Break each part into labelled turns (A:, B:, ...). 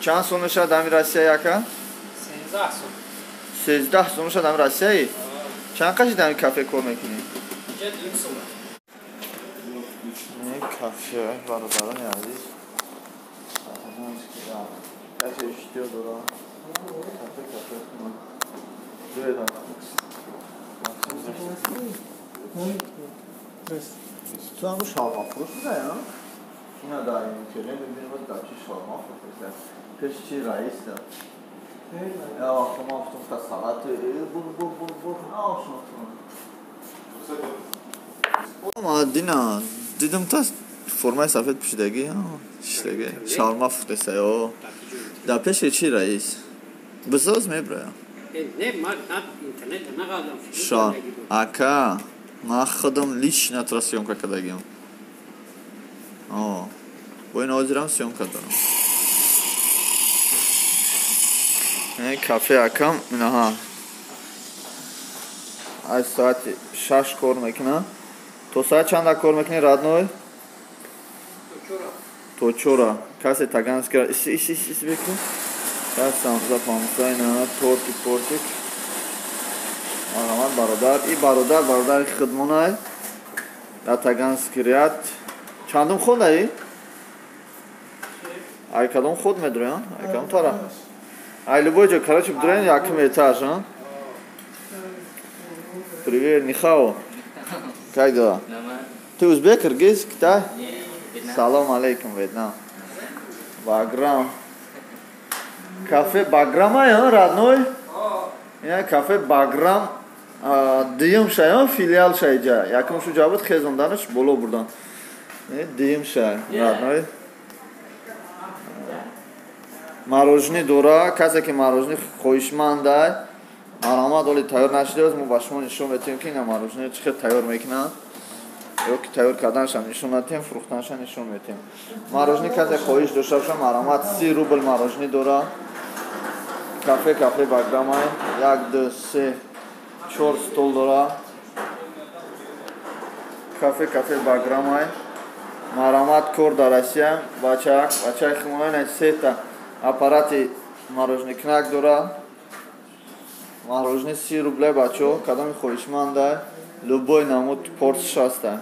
A: Чанд сол мешавад дар Россия яка?
B: 13 сол.
A: 13 сол мешавад дар Россия? Чанд қаши дар кафе кор мекунӣ?
B: Инҷа 2 сол.
A: Не кафе, бародарони азиз. Кафе иштиё дора. Кафе, кафе. Дуэда. Ту ҳам шалма фурӯш буда, я? Ина дар интернет мебинем, дар чи шалма фурӯш пеш чи раис да. Я вақт ма гуфтам та салат бур бур бур бур наошнохтам. Ма дина дидам та формаи сафед пӯшидагӣ, шиштагӣ, шалма фурӯхтеса, ё. Дар пеши чи раис? Бисоз мебрая.
B: Не, ма на интернет нағалдам.
A: Ша, ака, ман худам лично тура съёмка кардагиам. О, бо ин ҳозирам съёмка дорам. Кафе акам, инаҳа. Аз соати 6 кор мекунам. То соат чанда кор мекунӣ, родной? То чора. Касе Таганский ис ис ис ис бекун. Самса памса ина тортик портик. Марҳамат бародар. И бародар бародари хидмонай. Дар Таганский ряд. Чандум хондаи? Ай кадом худ медроян? Ай кадом тараф? Ай любой ҷо, короче, бидроян якум этаж, а? Привет, нихао. Как дела? Ты узбек, киргиз, Китай? Салом алейкум, Вьетнам. Баграм. Кафе Баграм, а, родной? Ина кафе Баграм дуюм шай, филиал шай ҷа. Якум шу ҷа буд, хезонданаш боло бурдан. Дуюм шай, родной. Мороженое дора, касе ки мороженое хоҳишмандай, марҳамат, оли тайёр нашудааст, мо ба шумо нишон медиҳем ки ина мороженое чӣ хел тайёр мекунанд. Ё ки тайёр карданашам нишон надиҳем, фурӯхтанашам нишон медиҳем. Мороженое касе хоҳиш дошта бошад, марҳамат, 30 рубл мороженое дора. Кафе, кафе Баграмай, 1, 2, 3, 4 стол дора. Кафе, кафе Баграмай. Марҳамат, кор дар Россия, бачак, бачаи химояна сета аппарати мороженое дора. Мороженое 30 рублей, бачо, кадоми хоҳишманда, любой намуд порсиш ҳаста.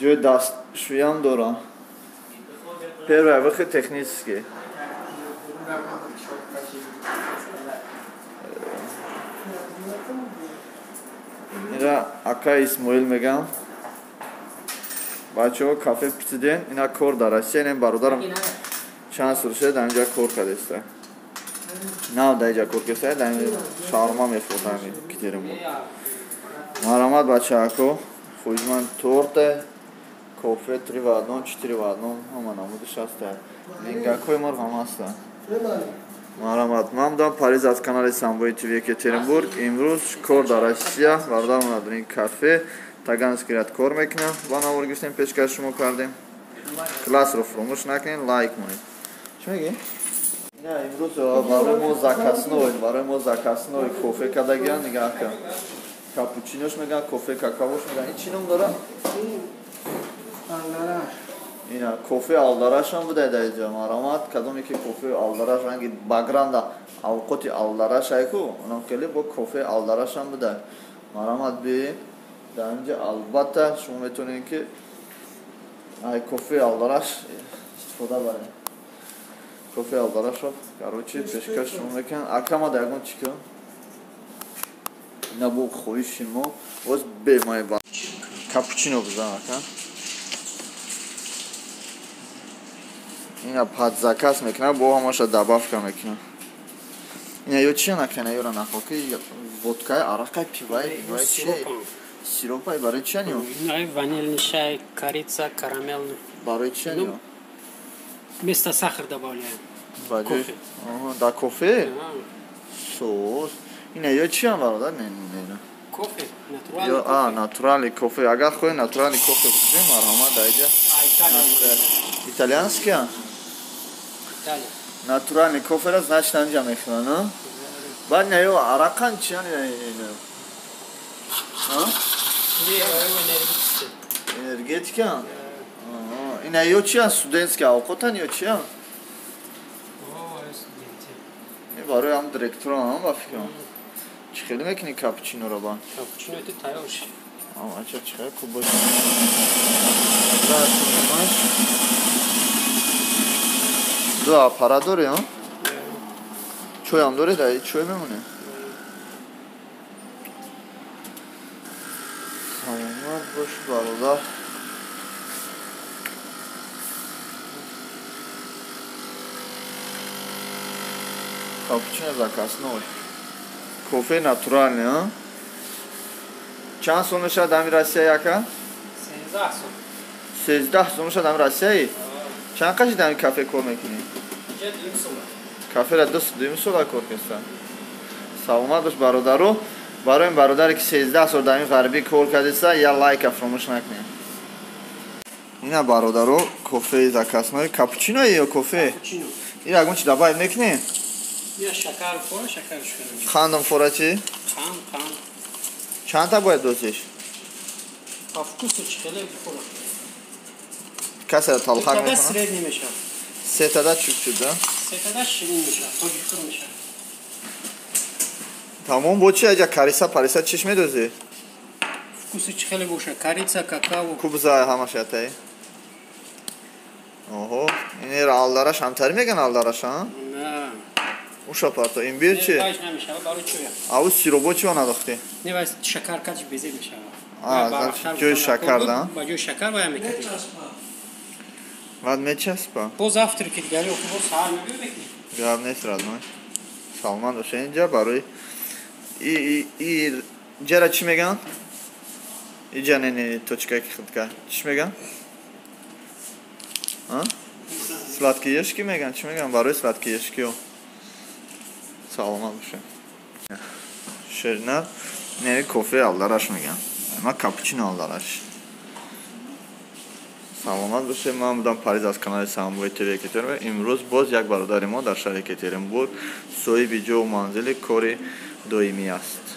A: Ҷои дастшӯям дора. Первый выход технический. Ира ака Исмоил мегам. Бачаҳо кафе пичиден, ина кор дар Россия, ин бародарам чанд сол шуда дар инҷа кор кардааст. Нав дар инҷа кор кардааст, дар ин шаурма мефурӯхтанд Екатеринбург. Марҳамат бачаҳако, хоҳишманд торте, кофе 3 в 1, 4 в 1, ҳама намудиш ҳаст. Лингакҳои мурғ ҳам ҳастанд. Марҳамат, ман будам Париз аз канали Самбои ТВ Екатеринбург. Имрӯз кор дар Россия, бародарам дар ин кафе Таганский ряд кор мекунам. Ба навор гирифтем, пешкаш шумо кардем. Классро фуромӯш накунед, лайк монед. Чӣ мегӣ? Ина имрӯз барои мо заказной кофе кардагиан, нигаҳ кун. Капучинош мегӯянд, кофе какаош мегӯянд. Ин чӣ ном дорад?
C: Алдараш.
A: Ина кофе Алдараш ҳам буда дар инҷа. Марҳамат, кадоме ки кофе Алдараш ранги Багранда авқоти Алдараш айку, онам хеле бо кофе Алдараш ҳам буда. Марҳамат би дар инҷа албатта шумо метавонед ки ай кофе Алдараш истифода баред. Кофе Алдарашро, короче, пешкаш шумо мекунанд. Акама дар ягон чӣ кун? Ина бо хоҳиши мо боз бемай ба капучино бизан ака. Ина под заказ мекунам, бо ҳамаша добавка мекунам. Ина ё чия накана, ёра нахо ки водкай, арақай, пивай, пивай чи? Сиропай барои чия ниё?
B: Ай ванильный чай, корица, карамельный.
A: Барои чия ниё?
B: Вместо сахар добавляем. Кофе.
A: Ага, да кофе? Сос. Ина ё чия бародар? Не, не, не.
B: Кофе, натуральный кофе.
A: А, натуральный кофе. Агар хоҳед натуральный кофе бихӯред, марҳамат, дар инҷа. Итальянский?
B: Италия.
A: Натуральный кофе значит анҷа мехӯранд, а? Баъд ина ё арақан чия ина? А?
B: Не, энергетика.
A: Энергетика? Ина ё чиян студентский авқотан ё чиян? Ин барои ҳам директорам ҳам ба фикрам. Чӣ хеле мекунӣ капучиноро ба?
B: Капучино это тайёр шид.
A: Ача чӣ хеле хуб бошад. Ду аппарат дорӣ, а? Чойам дорӣ, дар чой мемонӣ? Саломат бош, бародар. Капучино заказной. Кофе натуральный, а? Чанд сом мешавад дар Россия яка?
B: 13 сом.
A: 13 сом мешавад дар Россия? Чанд қаши дар кафе кор мекунӣ? Кафера 2 сола кор кардам. Саломат бош, бародаро. Барои бародаре ки 13 сол дар ин ғарбӣ кор кардеса, я лайка фаромӯш накунед. Ина бародаро, кофеи заказной, капучино ё кофе?
B: Капучино.
A: Ин ягон чи добавить мекунӣ?
B: Я шакар фора, шакар шукар.
A: Хандам фора чи?
B: Ханд, ханд.
A: Чанд та бояд дозиш?
B: По вкусу чи хеле бихӯрам.
A: Касера талхак
B: мекунам?
A: Средний
B: мешавад.
A: Сетада чук-чук, да?
B: Сетада ширин мешавад, тоҷикхӯр мешавад.
A: Тамом, бо чи аҷа кариса париса чиш медозӣ?
B: Вкусу чи хеле бошад, карица, какао.
A: Кубза ҳамаш ятай. Оҳо, инера алдараш ҳамтари меган алдараш, а?
B: На.
A: Уша парто, имбир чи?
B: Не, вайш намешавад, барои чоя.
A: Аву сиробо чио надохтӣ?
B: Не, вайш шакар кач безе мешавад.
A: А, ҷои шакар, да?
B: Ба ҷои шакар вая мекардем.
A: Баъд мечаспа?
B: Бо завтраки дигари охи бо саҳар мебиё мекунӣ?
A: Гап нест, родной. Саломат боша. Инҷа барои и ҷара чӣ меган? Иҷа не точка ки худка. Чӣ меган? А? Сладкиешки меган, чӣ меган? Барои сладкиешкио. Саломат боша. Ширина не кофе алдараш меган. Ма капучино алдараш. Саломат бошед. Ман будам Париз аз канали Самбой ТВ Екатеринбург. Имрӯз боз як бародари мо дар шаҳри Екатеринбург соҳиби ҷову манзили кори доимӣ аст.